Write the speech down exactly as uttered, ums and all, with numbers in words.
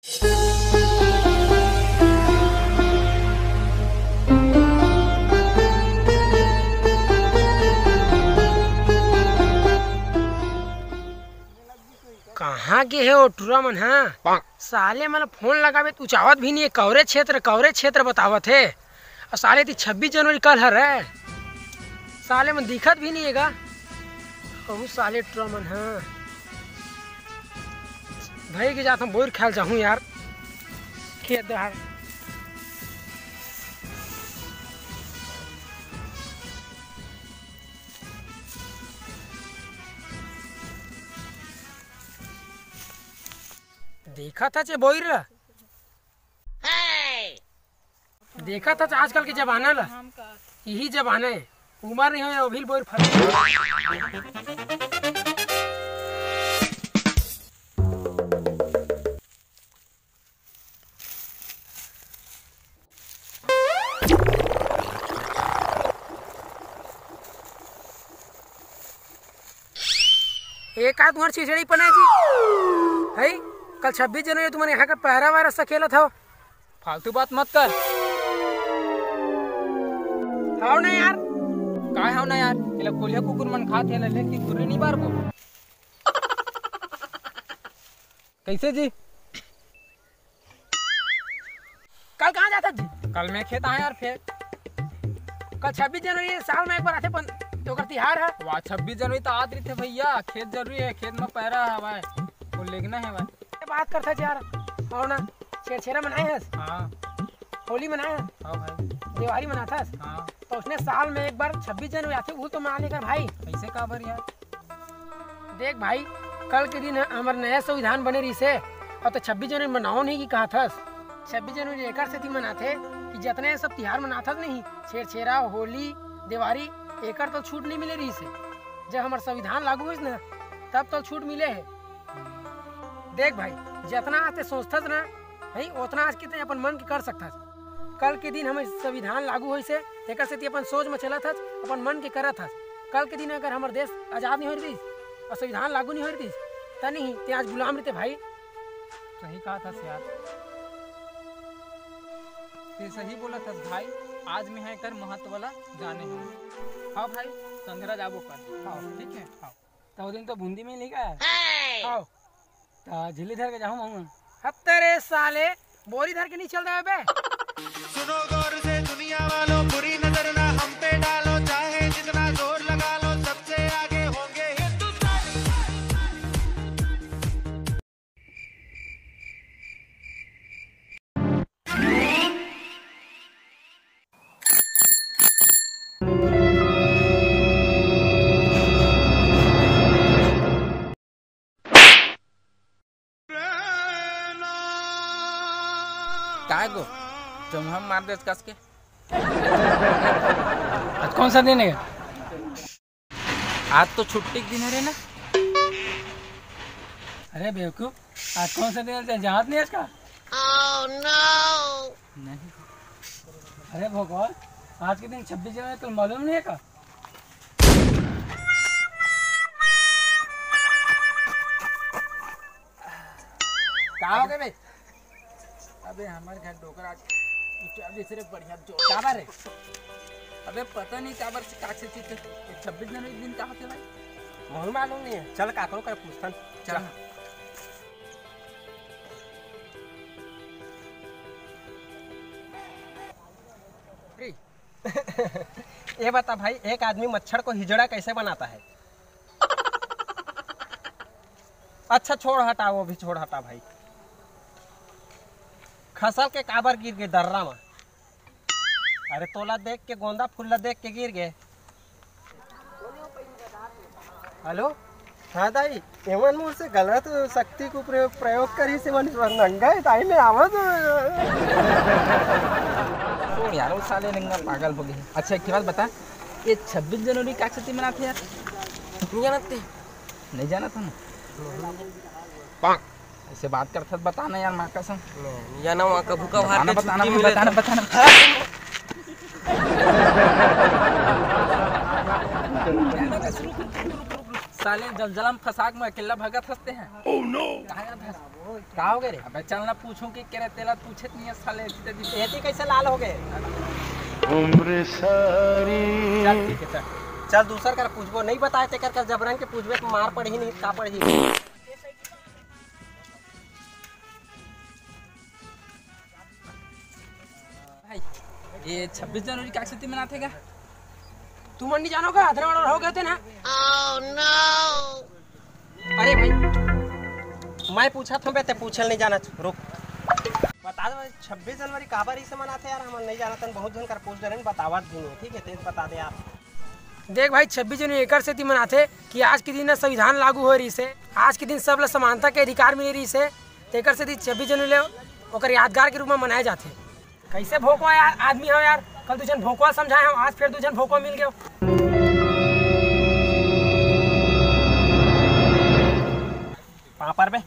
कहाँ गे हे ओ टुरा मन ह? साले मन फोन लगावे त उचावत भी नहीं हे। कवरे क्षेत्र, कवरे क्षेत्र बतावत हे। अउ साले ती छब्बीस जनवरी कल हरे, साले मन दिखत भी नहीं हे गा। कहूँ साले टुरा मन ह। भाई के जात हम बोर खायल जाहूँ यार, खेत डहर। देखत हच ए बोइर ला, देखत हच आजकल के जमाना ला, यही जमाना हे। उमर नहीं होय, अभी बोइर फटे। ए का तुम्हर छिछड़ी पना जी? है? कल छब्बीस जनवरी तुमन यहाँ का पहरा वायरस सा खेलत हव। फालतू बात मत कर। हाव ना यार। काय हाव ना यार? एला कोलिया कुकुर मन खात हे, एला लेके गुर्रे नहीं बार बोल। कैसे जी? कल कहाँ जाता जी? कल मैं खेत आया यार, फिर कल छब्बीस जनवरी हे, साल में एक बार आथे, अपन तो ओकर तिहार हे। वाह, छब्बीस जनवरी तो आत रहिथे भैया, खेत जरूरी हे, खेत में पैरा हवय, वो लेगना हे भाई। ये बात करता यार, हाव ना, छेरछेरा मनाए हस? हाँ। होली मनाए हस? हाँ भाई। देवारी मनाथस? हाँ। तो उसने साल में एक बार छब्बीस जनवरी आथे, वो तो मना लेकर भाई। ऐसे काबर यार? देख भाई, कल के दिन हमर नया संविधान बने रहिसे, अउ तो छब्बीस जनवरी मनाओ नहीं कि कहत हस। छब्बीस जनवरी एकर सेती मनाथे कि जतने सब तिहार मनाथस नहीं, छेरछेरा, होली, देवारी, एकर तो छूट नहीं मिले रहिसे। जब हमर संविधान लागू होइस ना, तब तो छूट मिले हे। देख भाई, जतना आज ते सोचथस ना, नहीं, ओतना आज के ते अपन मन के कर सकथस। कल के दिन हमर संविधान लागू होइसे, तेकर सेती अपन सोच म चलत हस, अपन मन के करत हस। कल के दिन अगर हमर देश आजाद नहीं होई रहिस अउ संविधान लागू नहीं होई रहिस, त नहीं, ते आज गुलाम रहिते भाई। सही कहा थस यार, ते सही बोला थस भाई। आज मैं एकर महत्व ला जाने हूँ। हाँ भाई, संघरा जाबो कर। हाँ, ठीक है। हाँ। त ओ दिन तो बूंदी में नहीं गया। हाँ। त झिल्ली धर के जाहूं महूं। हत्ते रे साले, बोरी धर के नहीं चल रहा बे। सुनो गौर से दुनिया वालों, बुरी नजर ना हम पे डालो, चाहे जितना जोर लगा लो, सबसे आगे होंगे हिंदुस्तानी। काय गो, चोंगहा मार देस कस के। आज कौन सा दिन है? आज तो छुट्टी के दिन है रे ना। अरे बेवकूफ, आज कौन सा दिन है, जानत नहीं आज का? नहीं। अरे भगवान, आज के दिन छब्बीस जनवरी, तुम मालूम नहीं है का? का हो गए बे? अबे हमारे घर डोकर आज उठा दे, सिर्फ बढ़िया जोर। काबर रे? अबे पता नहीं काबर से, का से चीज, ये छब्बीस जनवरी के दिन का होते भाई? मोहन मालूम नहीं है। चल काकरो कर पूछतन। चल। ये बता भाई, एक आदमी मच्छर को हिजड़ा कैसे बनाता है? अच्छा छोड़ हटा, वो भी छोड़ हटा भाई। खसल के काबर गिर गए दर्रा में? अरे तोला देख के, गोंदा फूल ला देख के गिर गए। हेलो, हाँ दाई, एमन मोर से गलत शक्ति को प्रयोग, प्रयोग करी से मन नंगा है दाई, मैं आवाज। छोड़ यार, वो साले नंगा पागल हो गए। अच्छा एक बात बता, ये छब्बीस जनवरी का छुट्टी मनाते यार? नहीं जानत ते? नहीं जानत हूँ ना। ऐसे बात करत हस, बताना यार, माँ कसम। नहीं जाना, वहाँ का भूखा बाहर बताना, के बताना छुट्टी भाई, मिले बताना, तो। बताना। साले जलजला में फंसा के मैं अकेला भगत हंसते हैं। Oh no! कहाँ जात हस? का हो गे रे? अबे चल ना, पूछूं कि करे तेला पूछत नहीं है साले, ऐसी तेजी से। ऐसी कैसे लाल हो गे? उम्र सारी। चल ठीक है, चल। चल दूसर कर पूछबो, नहीं बताए तेकर कर जबरन के पूछबे तो मार पड़ही नहीं, का पड़ही? भाई, ये छब्बीस जनवरी का सेती मनाथे का? तुमन नहीं जानो का? अधरा हो गए थे ना। अरे भाई, मैं पूछा था बे, ते पूछल नहीं जाना, रुक। बता दे भाई, छब्बीस जनवरी काबर इसे मनाथे यार? हम नहीं जानत हन, बहुत झन कर पूछ डरेन, बतावत भी नहीं, ठीक है, तेज बता दे यार। देख भाई, छब्बीस जनवरी एकर सेती मनाथे कि आज के दिन ना संविधान लागू होए रहिस हे, आज के दिन सब ल समानता के अधिकार मिले रहिस हे, तेकर सेती छब्बीस जनवरी ले ओकर यादगार के रूप में मनाए जाथे। कैसे भोंकवा यार, आदमी हो यार, कल दू झन भोंकवा समझाए हो, आज फिर दू झन भोंकवा मिल गयो। पापर बे।